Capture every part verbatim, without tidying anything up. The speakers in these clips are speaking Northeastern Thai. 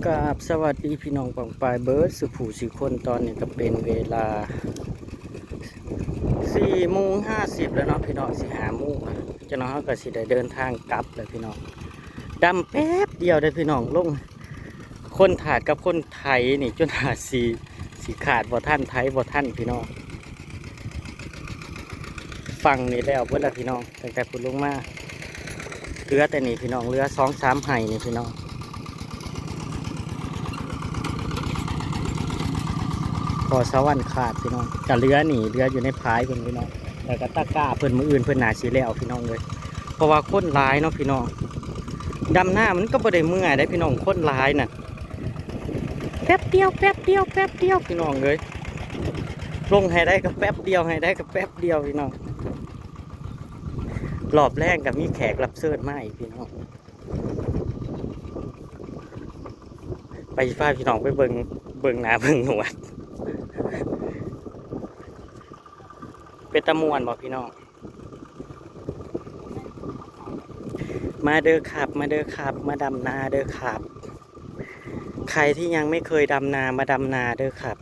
กราบสวัสดีพี่น้องปองปายเบิร์ดสุผู้สุคน ตอนนี้ก็เป็นเวลาสี่โมงห้าสิบแล้วเนาะพี่น้อง สิห้าโมงละ จักหน่อยเฮาก็สิได้เดินทางกลับแล้วพี่น้อง ดำแป๊บเดียวเด้อพี่น้อง ลงคนถาดกับคนไถนี่จนหาสิ สิขาดบ่ทัน ไถบ่ทันพี่น้อง ฝั่งนี้แล้วเบิดแล้วพี่น้อง ตั้งแต่พุ้นลงมา เหลือแต่นี่พี่น้อง เหลือสองสามไฮ่นี่พี่น้อง พอสะวันขาดพี่น้อง ก็เหลือนี่ เหลืออยู่ในผายเพิ่นพี่น้อง แล้วก็ตะกร้าเพิ่น มื้ออื่นเพิ่นน่าสิแล้วพี่น้องเอ้ย เพราะว่าคนหลายเนาะพี่น้อง ดำนามันก็บ่ได้เมื่อยเด้พี่น้อง คนหลายน่ะ แป๊บเดียว แป๊บเดียว แป๊บเดียวพี่น้องเอ้ย ลงไฮ่ใดก็แป๊บเดียว ไฮ่ใดก็แป๊บเดียวพี่น้อง รอบแลงก็มีแขกรับเชิญมาอีกพี่น้อง ไปพาพี่น้องไปเบิ่ง เบิ่งหน้าเบิ่งหนวด เป็นตาม่วนบ่พี่น้อง มาเด้อครับ มาเด้อครับ มาดำนาเด้อครับ ใครที่ยังไม่เคยดำนา มาดำนาเด้อครับ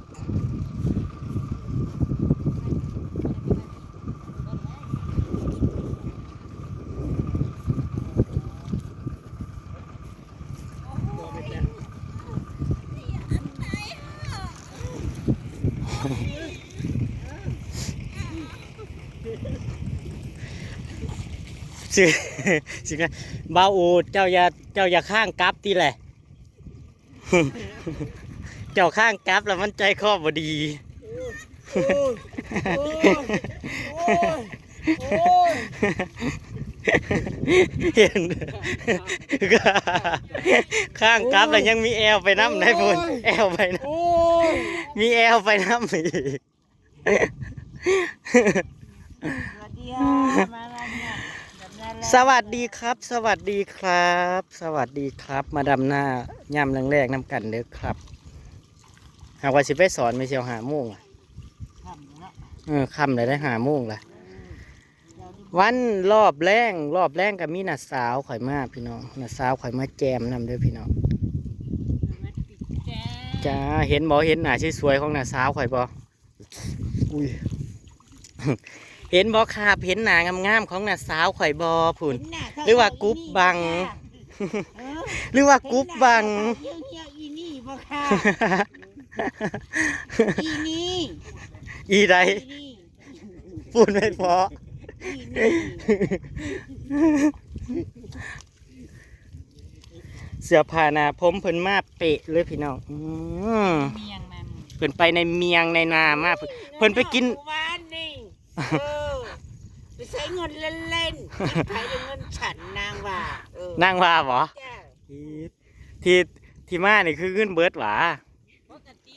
สิ สิ บ่าวอูด เจ้าอย่า เจ้าอย่าข้างกลับติแหละ เจ้าข้างกลับแล้วมันใจคอบ่ดี โอ้ย โอ้ย โอ้ย โอ้ย เห็น ข้างกลับแล้วยังมีแอวไปนำได้พุ้น โอ้ย แอวไปนำ โอ้ย มีแอวไปนำอีก สวัสดีค่ะ มาแล้วเนี่ย แบบนั้นแหละ สวัสดีครับ สวัสดีครับ สวัสดีครับ มาดำนายามแลงๆนำกันเด้อครับ หากว่าสิไปสอนมื้อเช้าห้าโมงอะ ค่ำแล้วเนาะ เออ ค่ำแล้วได้ห้าโมงละ วันรอบแลง รอบแลงก็มีน้าสาวข่อยมาพี่น้อง น้าสาวข่อยมาแจมนำเด้อพี่น้อง จ้า เห็นบ่ เห็นหน้าสวยๆของน้าสาวข่อยบ่ อุ้ย เห็นบ่ครับ เห็นหน้างามๆของน้าสาวข่อยบ่พุ้น เห็นหน้า หรือว่ากุบบัง เออ หรือว่ากุบบัง เห็นหน้าเหี่ยวๆอีนี่บ่ค่ะ อีนี่ อีใด อีนี่ พูดไม่เพราะ อีนี่ เสื้อผ้าหน้าผมเพิ่นมาเป๊ะเลยพี่น้อง อืม เมียงนั่น เพิ่นไปในเมียงในนามา เพิ่น เพิ่นไปกิน เมื่อวานนี่ เออ ไปใช้เงินเล่นๆ ใช้เงินฉันนางว่า เออ นางว่าบ่ จ้ะ ที่ ที่ ที่มานี่คือเงินเบิดหวา ปกติ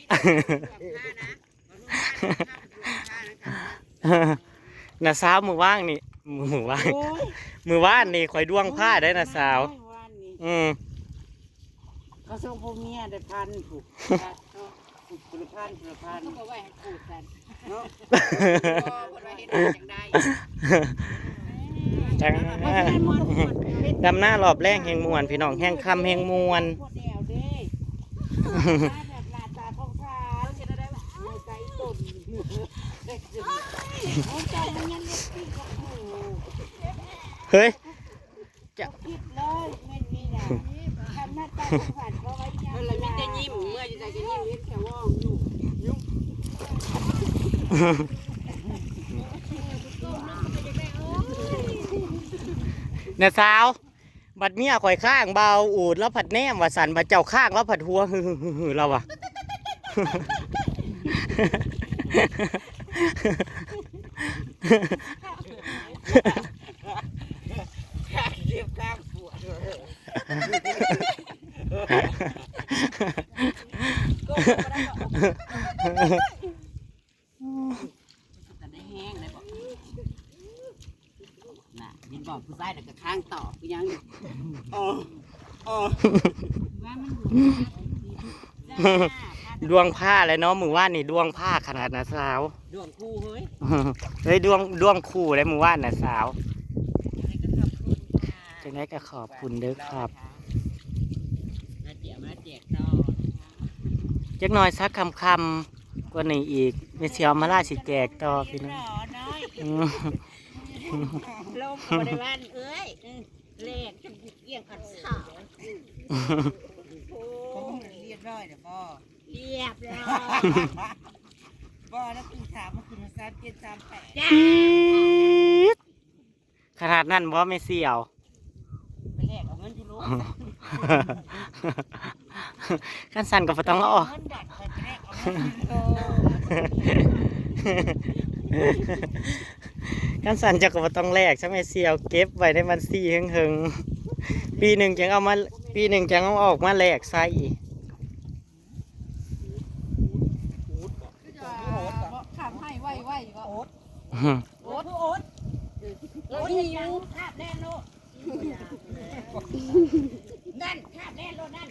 น้าสาวมื้อวานนี่ มื้อวาน โอ้ย มื้อวานนี่ข่อยดวงพาได้น้าสาว มื้อวานนี่ อืม เขาส่งผู้เมียได้พันผู้ ผู้ละพัน ผู้ละพัน เขาก็ไว้ให้ขูดกัน เนาะ บ่ได้เฮ็ดจังใด จ้า ดำนารอบแลงแฮงม่วนพี่น้อง แฮงค่ำแฮงม่วน เฮ้ย จะ เออ แล้วมีแต่ยิ้ม เมื่ออยู่ใดก็ยิ้ม เห็นแค่ว่องอยู่ น้าสาว บัดเมียข่อยข้างบ่าวอูด แล้วผัดแนมว่าสั่น บัดเจ้าข้างแล้วผัดหัว หึ่ๆๆๆ แล้ววะ เจ็บข้างปวดเลย ก็ได้แห้งเลยบอก น่ะ เห็นบอกผู้ชายน่ะก็ค้างต่อ คือยัง อ๋อ อ๋อ ว่ามันดู ดวงพาเลยเนาะ มื้อวานนี่ดวงพาขนาดน้าสาว ดวงคู่เฮ้ย เฮ้ย ดวง ดวงคู่เลยมื้อวานน้าสาว อะไรก็ขอบคุณค่ะ จังได๋ก็ขอบคุณเด้อครับ มาเจียมาแจกต่อ จักหน่อยสักค่ำๆกว่านี้อีก แม่เสี่ยวมาลาสิแจกต่อพี่น้อง อืม ลงบ่ได้บ้านเอ้ย อืม แลกจนเกลี้ยงกันสาว โอ้ย เรียบร้อยแล้วบ่ เรียบร้อย บ่แล้วตีสามเมื่อคืนมันสามเจ็ดสามแปด จ้า ขนาดนั้นบ่แม่เสี่ยว ไปแลกเอาเงินอยู่โล คันสั่นก็บ่ต้องออก เงินดัดไปแลกเอาเงินอยู่โล คันสั่นเจ้าก็บ่ต้องแลกซะแม่เสี่ยว เก็บไว้ในบัญชีเฮิงๆ ปีหนึ่งจั่งเอามา ปีหนึ่งจั่งเอาออกมาแลกใช้อีก คือจะบอกคำให้ไวๆบ่ โอ๊ต โอ๊ต โอ๊ตหิว คาบแล่นโลด นั่น คาบแล่นโลดนั่น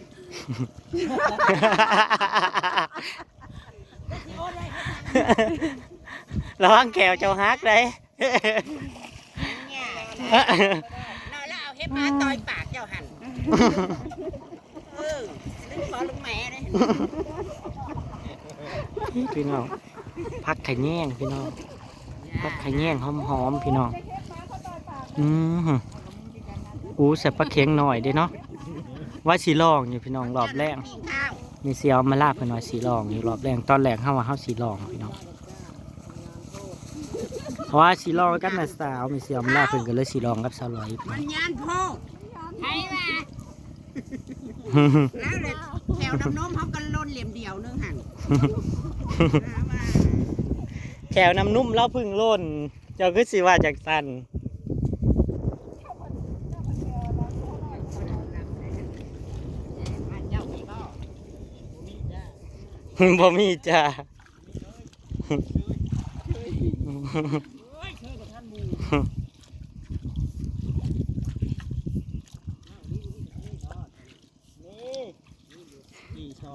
ระวังแขวเจ้าหักเด้ เนี่ย นอนแล้วเอาเห็บมาต่อยปากเจ้าหั่น เออ ลืมขอลุงแหม่เลย พี่น้อง ผักขะแยงพี่น้อง ผักขะแยงหอมๆพี่น้อง อืม อู้ ใส่ปลาเข็งหน่อยเด้เนาะ ว่าสิลองอยู่พี่น้อง รอบแรก ปิ้งข้าว แม่เสี่ยวมาลาเพิ่นว่าสิลองอยู่รอบแรก ตอนแรกเฮาว่าเฮาสิลองพี่น้อง เพราะว่าสิลองกับน้าสาว แม่เสี่ยวมาลาเพิ่นก็เลยสิลองกับสาวลอย มันย่านโพด ไผว่า แล้วเลย แถวน้ำนมเขาก็ล่นเหลี่ยมเดียวนึงหั่น แถวน้ำนมเราเพิ่งล่น เจ้าคือสิว่าจังซั่น บ่มีจ้า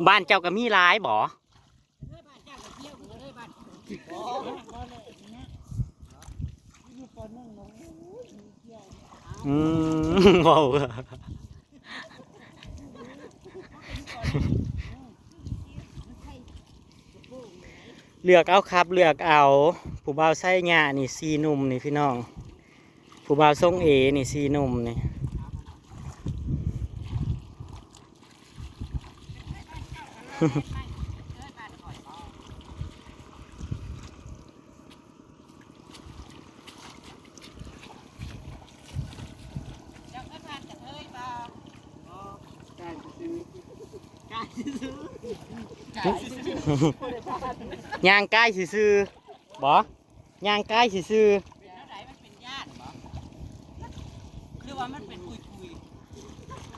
บ้านเจ้าก็มีหลายบ่ อืม เว้า เลือกเอาครับ เลือกเอา ผู้บ่าวไซยะนี่สี่หนุ่มนี่พี่น้อง ผู้บ่าวทรงเอนี่สี่หนุ่มนี่ ย่างกายซื่อๆ บ่ ย่างกายซื่อๆ เป็นแนวใด มันเป็นย่านบ่ หรือว่ามันเป็นกุยกุย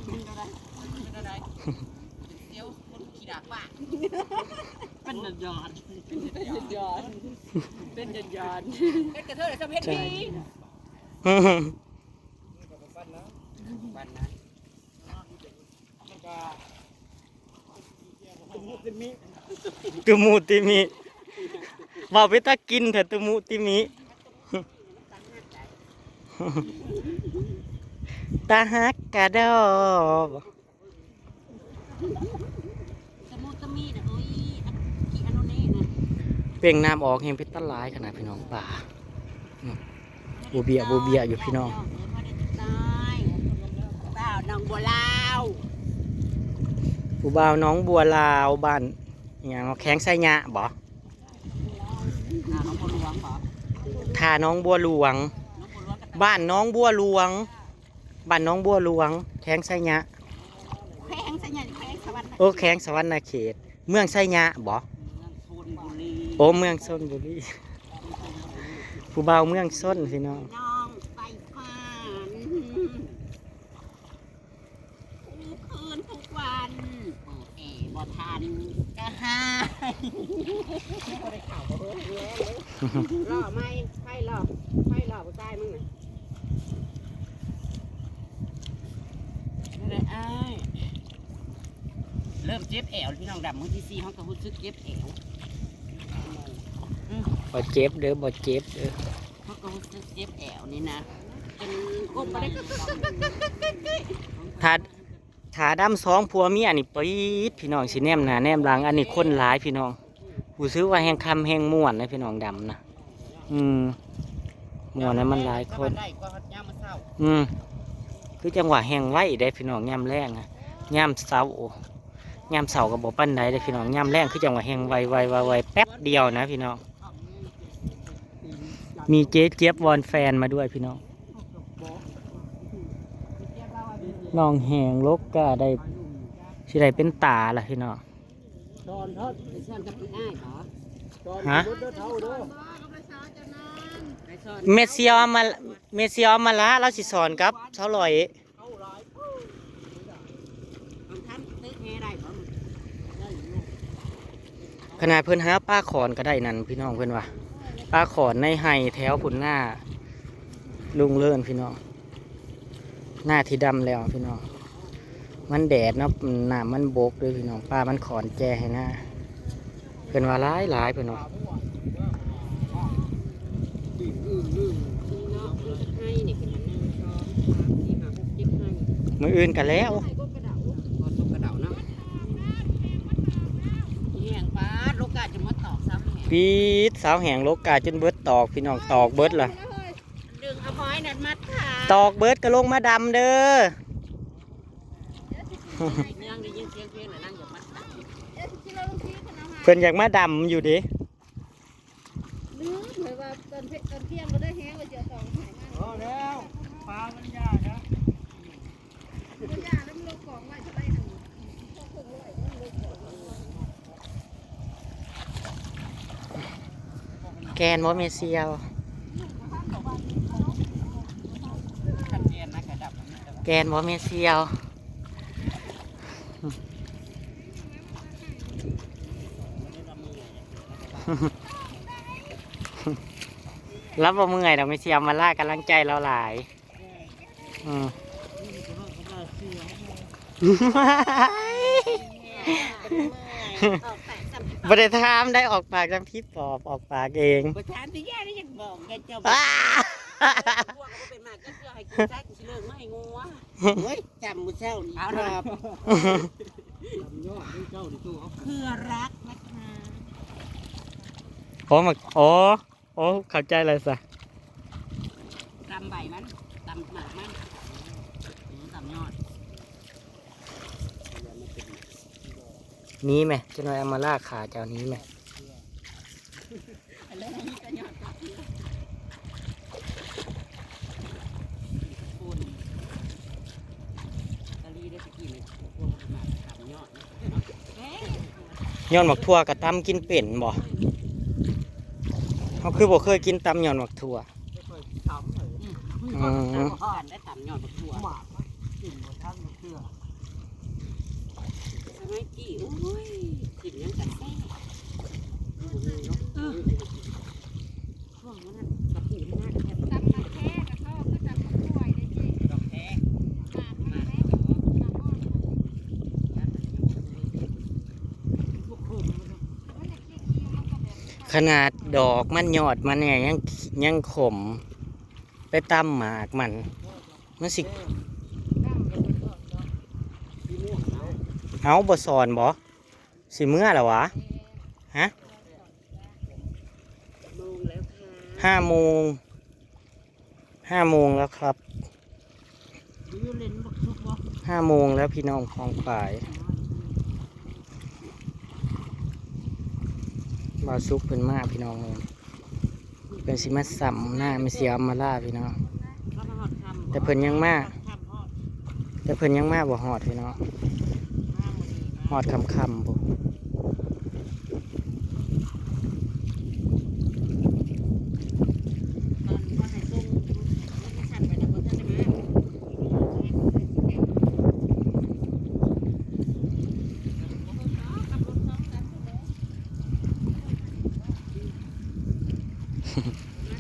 เป็นแนวใด เป็นแนวใด เป็นเสียวคนขี้ดากบ้า เป็นหยอดหยอด เป็นหยอดหยอด เป็นกระเทยเลยชอบเฮ็ดดี บ้านนะ ตุมุติมิ เว้าไปตากินเถอะ ตุมุติมิ ตาฮักกะดอ ตุมุติมินะ โอ้ย อันขี้อันโนนนี่นะ เปล่งน้ำออกแฮงเป็นตาหลายขนาดพี่น้องป่า อืม บัวเบีย บัวเบียอยู่พี่น้อง สาวหนองบัวลาว ผู้บ่าวหนองบัวลาว บ้านอิหยังเนาะ แขวงไซยะบ่ อ่า หนองบัวหลวงบ่ ท่าหนองบัวหลวง หนองบัวหลวงกับ บ้านหนองบัวหลวง บ้านหนองบัวหลวง แขวงไซยะ แขวงไซยะ แขวงสะหวันนะ โอ้ แขวงสะหวันนะเขต เมืองไซยะบ่ เมืองชลบุรี โอ้ เมืองชลบุรี ผู้บ่าวเมืองชลพี่น้อง น้องไปผ่าน ทุกคืนทุกวัน เปิดแอร์บ่ทัน ก็ห้า บ่ได้ข่าวบ่เบิ่งแย่เลย หล่อไหม ไผหล่อ ไผหล่อผู้ชายมึงน่ะ นั่นแหละอ้าย เริ่มเจ็บแอว พี่น้องดำ มื้อที่สี่ เฮาก็รู้สึกเจ็บแอว อืม บ่เจ็บเด้อ บ่เจ็บเด้อ เฮาก็รู้สึกเจ็บแอวนี่นะ จนก้มบ่ได้ ถ้า ถ้าดำสองผัวเมียนี่ปี๊ดพี่น้อง สิแนมหน้าแนมหลัง อันนี้คนหลายพี่น้อง รู้สึกว่าแฮงค่ำแฮงม่วนนะพี่น้อง ดำนะ อืม ม่วนนะ มันหลายคน ได้กว่าฮอดยามมื้อเช้า อืม คือจังหวะแฮงไวเด้พี่น้อง ยามแลงอะ ยามเช้า ยามเช้าก็บ่ปานใดเด้พี่น้อง ยามแลงคือจังหวะแฮงไวไวไวไว แป๊บเดียวนะพี่น้อง มีเจ๊เจี๊ยบวอนแฟนมาด้วยพี่น้อง น้องแหงลกกาได้ สิได้เป็นตาล่ะพี่น้อง ตอนทอดไปซ่อนกับพี่อ้ายเหรอ ฮะ ตอนรถเท่าเด้อ ไปซ่อน เมเซียวมา เมเซียวมาละ เราสิสอนกับเท่าลอย บางท่านตึกแง่ได้บ่ ขนาดเพิ่นหาปลาขอนก็ได้นั่นพี่น้อง เพิ่นว่า ปลาขอนในไฮ่แถวพุ้น หน้าลุงเลินพี่น้อง หน้าที่ดำแล้วพี่น้อง มันแดดเนาะ น้ำมันบกด้วยพี่น้อง ปลามันขอนแจให้หน้า เพิ่นว่าหลายหลายเพิ่นว่า มื้ออื่นก็แล้ว ตกกระเดาเนาะ แหงปาด โลกาจะมาตอกซ้ำแหง ปี๊ด สาวแหงลกกาจนเบิดตอกพี่น้อง ตอกเบิดล่ะ ดึงเอาหอยนั่นมาทา ตอกเบิดก็ลงมาดำเด้อ ยังได้ยินเสียงเพลงน่ะ นั่งอยากมา เพิ่นอยากมาดำอยู่เด้ ลืมเลยว่าตอนเพ- ตอนเที่ยงก็ได้แฮงว่าจะเอาตอกมาให้มัน พอแล้ว ปลามันยากนะ มันยากแล้วมันลงกองไว้เท่าไหร่หั่น พวกเพิ่นไว้มันลงกองไว้ แกนบ่แม่เสี่ยว แกนบ่แม่เสี่ยว รับบ่เมื่อยดอกแม่เสี่ยว มาล่ากำลังใจเราหลาย อืม บ่ได้ถามได้ ออกปากจำพี่ปอบ ออกปากเอง บ่ถามที่ย่าได้ยังบอกแกเจ้า อ้า พวกก็เป็นมาก็เพื่อให้กินซะ กูสิเลิกมาให้งัว เฮ้ย จำมื้อเช้านี้ เอาล่ะ ครับ ยอดเจ้านี่ตู้เขา เพื่อรักนะคะ อ๋อ มา อ๋อ โอ้ เข้าใจแล้วซะ ตำใบมัน ตำหมากมัน ตำยอด นี้ไหม จะน้อยเอามาล่าขาเจ้านี้ไหม อันนั้นมีแต่ยอดกะทิ คนกะลีได้สิกิน พวกมันมาตำยอดนะ เอ๊ะ ยอดหมากถั่วกับตำกินเป็นบ่ เขาคือบ่เคยกินตำยอดหมากถั่ว ไม่เคยทำเลย อืม อืม แต่ว่าได้ตำยอดหมากถั่ว หมากนะ กินบ่ทันมันเชื่อ สมัยกี้ โอ้ย กินยังกะแซ่บ เออ ช่วงนั้นน่ะกะทิมันน่าจะแซ่บ ตำมะแข้กับข้าวคือตำมะกล้วยเลยเจ๊ ดอกแค หมากมันแซ่บ หมากอ่อน ขนาดดอกมันยอดมันเนี่ยยัง ยังขม ไปตำหมากมัน มันสิ เอาบ่สอนบ่ สิเมื่อแล้ววะ ฮะ โมงแล้วค่ะ ห้าโมง ห้าโมงแล้วครับ อยู่เล่นบักทุกบ่ ห้าโมงแล้วพี่น้อง ของฝ่าย บ่าวสุกเพิ่นมาพี่น้องเอ้ย เพิ่นสิมาซ้ำหน้าแม่เสี่ยวอำมาลาพี่น้อง แต่เพิ่นยังมา แต่เพิ่นยังมาบ่ฮอดพี่น้อง ฮอดค่ำๆพุ้น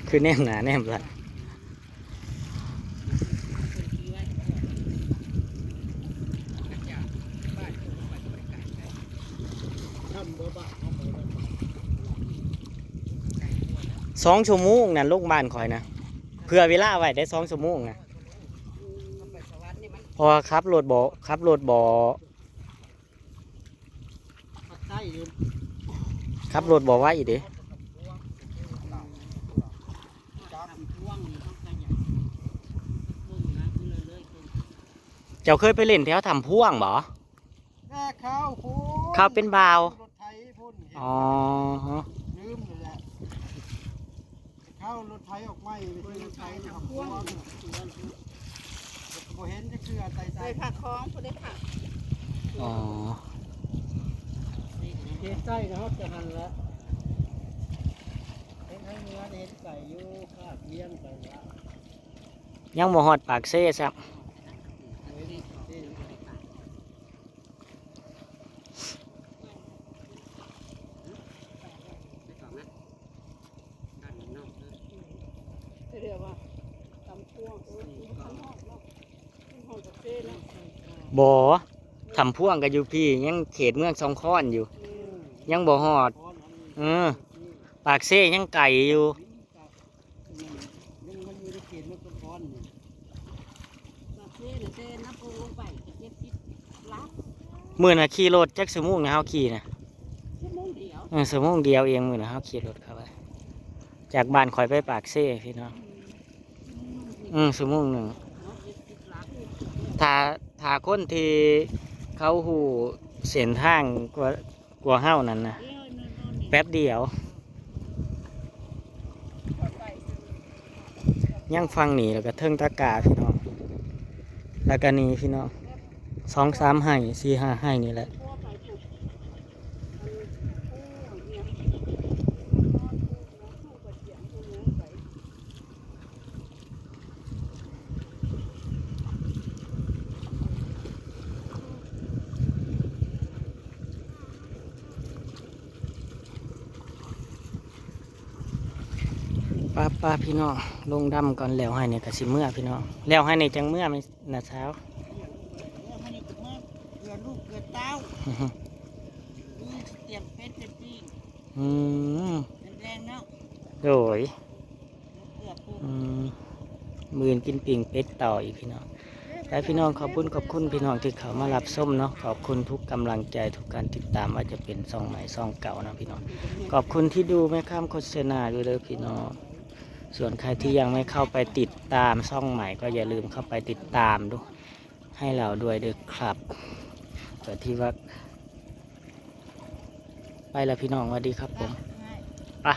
คือแนมหน้าแนมหลัง สองชั่วโมงนั่น ลงบ้านข่อยนะ เผื่อเวลาไว้ได้สองชั่วโมงนะ ไปสวรรค์นี่มัน เพราะว่าขับรถบ่ขับรถบ่ ผักไส้อยู่ ขับรถบ่ไหวเด้ จับพ่วงนี่ต้องขยันพ่วงนะเรื่อยๆ เจ้าเคยไปเล่นแถวถ้ำพ่วงบ่ แม่ข้าวพูน ข้าวเป็นบ่าว รถไถพูนเห็น อ๋อ ลืมเลยแหละข้าวรถไถออกไม่ไปซื้อรถไถขับพ่วงบ่เห็นจะคืออะไร ไป ใส่ ผักของผู้ได้ผัก อ๋อ เห็นใส่นะฮะจะหันละเห็นทางเหนือเห็นใส่อยู่ข้าเทียนไปละ ยังบ่ฮอดปากเซ่ซ้ำ เห็นที่ เดี๋ยวว่าตำพ่วงเออมันหอมเนาะมันหอมกับเส้นเนาะ บ่ถ้ำพ่วงก็อยู่พี้ยังเขตเมืองสองคอนอยู่ อืม ยังบ่ฮอด ก้อนอันนี้ เออ ปากเซ่ยังไกลอยู่ ยังมันอยู่ในเขตเมืองสองคอนนี่ มาเส้นเส้นน้ำปูลงไปเจ็ดสิบลัก มื้อน่ะขี่รถจักชั่วโมงนะเฮาขี่นะชั่วโมงเดียว เออชั่วโมงเดียวเองมื้อน่ะเฮาขี่รถเข้าไป จากบ้านข่อยไปปากเซ่พี่น้อง อืมชั่วโมงหนึ่ง เนาะเจ็ดสิบลัก ถ้าถ้าคนที่เขาฮู้เส้นทางกว่ากว่าเฮานั่นนะ เอ้ยนอนนอนนี่ แป๊บเดียว ยังฟังนี่แล้วก็เทิงตะกร้าพี่น้อง แล้วก็นี่พี่น้อง สองสามไฮ่ สี่ห้าไฮ่นี่แหละ ป้าป้าพี่น้อง ลงดำก่อน แล้วไฮ่นี่ก็สิเมือพี่น้อง แล้วไฮ่นี่จังเมือแม่นน้าสาว เรื่องมันนี่ก็มาเกลือลูกเกลือเต้านี่เตรียมเป็ดเป็นปิ้ง อืม เป็นแรงเนาะ โดย เกลือปู อืมมื้ออื่นกินปิ้งเป็ดต่ออีกพี่น้อง ไปพี่น้อง ขอบคุณขอบคุณพี่น้องที่เข้ามารับชมเนาะ ขอบคุณทุกกำลังใจ ทุกการติดตาม ว่าจะเป็นช่องใหม่ช่องเก่านะพี่น้อง ขอบคุณที่ดูแม่ข้ามโฆษณาอยู่เลยพี่น้อง ส่วนใครที่ยังไม่เข้าไปติดตามช่องใหม่ก็อย่าลืมเข้าไปติดตามดู ให้เราด้วยเด้อครับ เกิดที่ว่า ไปแล้วพี่น้อง สวัสดีครับผม ไป